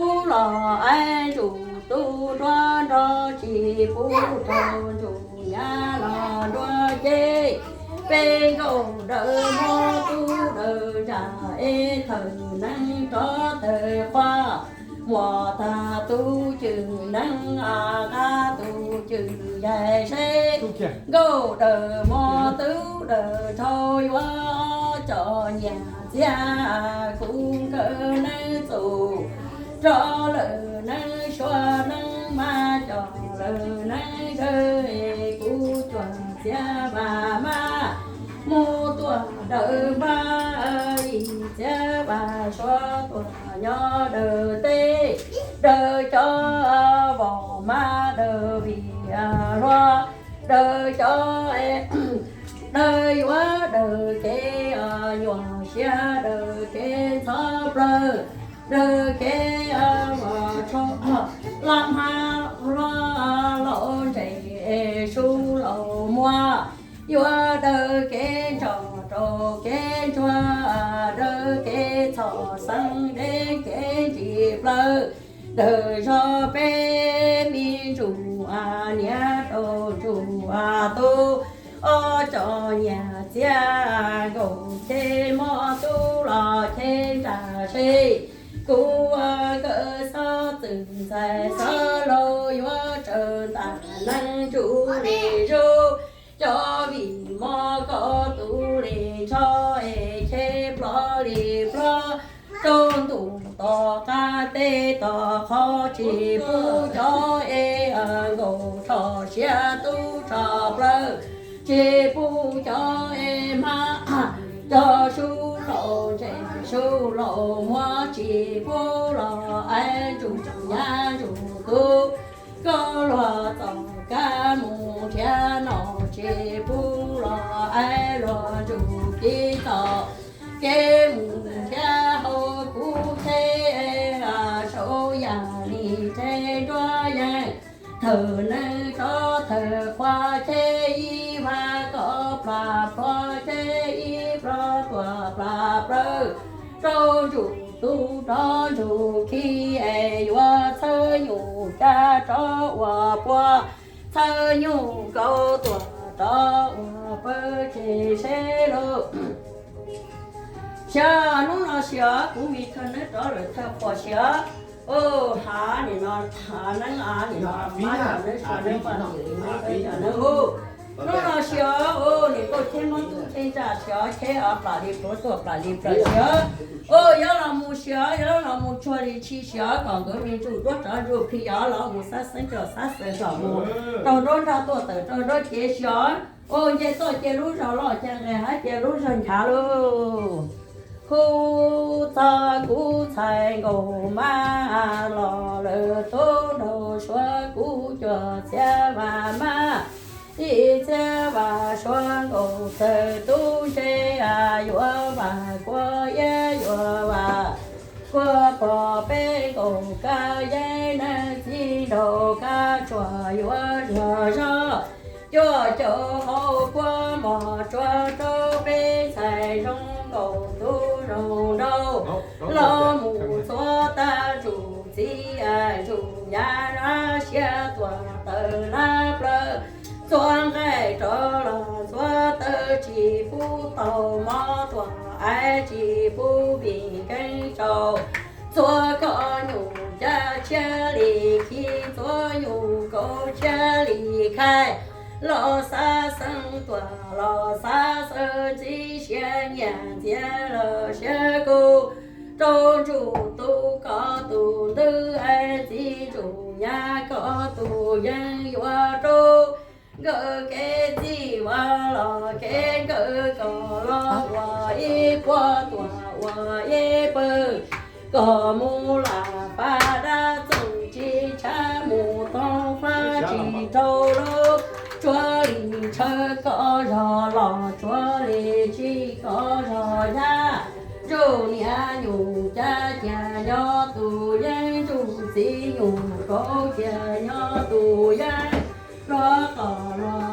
tub los aib ntsuj tub nruab nrog tsis pub rau ntsuj nyab los nruab ceb. Peb nkauj daws muab tub daws ntsa es thawm neeb rov thawm qhua. Muam tag tub cwm neeb a qab tub cwm yaig seb. Nkauj daws muab tub daws rhau yuav cov nyias txiag kuv nkawd neeb txus. Rov lawm neeb suav neeb mab coj lawm neeb dawb es kuv cuam txiav vas mab mus tuaj dawm npab ib txiav vas suav tuaj nyob dawm teb. Dawm cov vaum mab dawm vim hluas dawm cov dawm yuav dawm kev nyuaj siab dawm kev ntxhov plawg dawm kev los tsho laj hmab hluas laus ntses su laus muag. Yuav dawm kev ntso rau kev ntsuag dawm kev txhom xeeb deb kev ntsis plawg dawm zog peb me ntsuj niam rau ntsuj tub. Ob cov nyias txiag nkaus cheb mog tub los cheb ntsa seb. Kuv nkawd xob txwm ntxhais xob laus yuav tsaws ntas neeg ntsuj li zug. Cov vim mog koj tus li ntsho es cheb ploj li ploj rau ntuj tom qab teb tom qhov tsis pub cov es nkaus txhom siab tub tso plawg tsis pub cov es hmab cov su laus ntses su laus muag tsis pub los aib ntsuj nyab ntsuj tub. Koj luag txoj kab mus nrhiav no tsis pub los aib luag ntsuj ci txoj kev mus nrhiav hauv kuv teb saum yam li teb nruab yeeb. Thawm neeg rov thawm qhua ceb ib vag koj plam plhuav ceb ib plhuav tuaj plam plawg rau ntsuj tub rov ntsuj khi es yuav txhawb nyuj cab rov ua pua txhawb nyuj kaus tuaj rov ua pawg ces seb lauj. Xyov hnub no xyov kuv me thawj neeb rov lawm thawj qhuas xyov. Hav nim no hav neeb a nim no mab cov neeb sua neeb poj niam li no peb cov neeb hu. Hnub no xyov nim kauj cheb mob tub cheb ntsa xyov cheb o plam li pluav tuaj plam li plaws xyov. Yuav los mus xyov yuav los mus tsuag li tshis xyov kom nkawd me ntsuj duab rov ntsuj khi yov los mus xab xeeb coj xab xeeb coj mus rau nruab nrag tuaj tawm rau nruab cev xyov. Nce toj cia lub zog loj cia nqes hav cia lub zog nchav lauj. Hu txog kuv txhais nkaus mab los lawm tub nraug suav kuv cuam txiav vas mab. Ib txiav vas suav nkaus txawm tub ntsej yuav vas kua iab yuav vas kua pom peb nkaus kab yeeb neeg txiv nraug kab tsuag yuav zog zog. Cuaj caum hauv kua mos tsuag rau peb ntxhais zoo nkaus tub zoo nraug. Los mus txhua tag ntsuj txiv ntsuj nyab siab tuaj tawm lab plawg. Txhua nqaij rov los txhua taw tsis pub tau mob tuaj aib tsis pub vim nkeeb tsaus. Txhua koj nyuj cab tshiab li khi txhua nyuj kaus tshiab li khaij. Los xav xeeb tuaj los xav xeeb ntxib siab nyiaj ntxias los siab kub. Rau ntsuj tub koj tus ntwg aib txiv ntsuj nyab koj tus yeeb yuav rau nkawd kev txij ua los kev nkawd kom los ua ib puag tuaj ua ib pawg. Kom mus lam pab dab txoog tsis tshav mus toog fab tsis rau lub. Tsuav li ntshaw koj zog los tsuav li tsis koj zog yab. Ntsuj niam nyuj cab cia nyob tus yeeb ntsuj txiv nyuj kaus cia nyob tus yeeb. Los qos los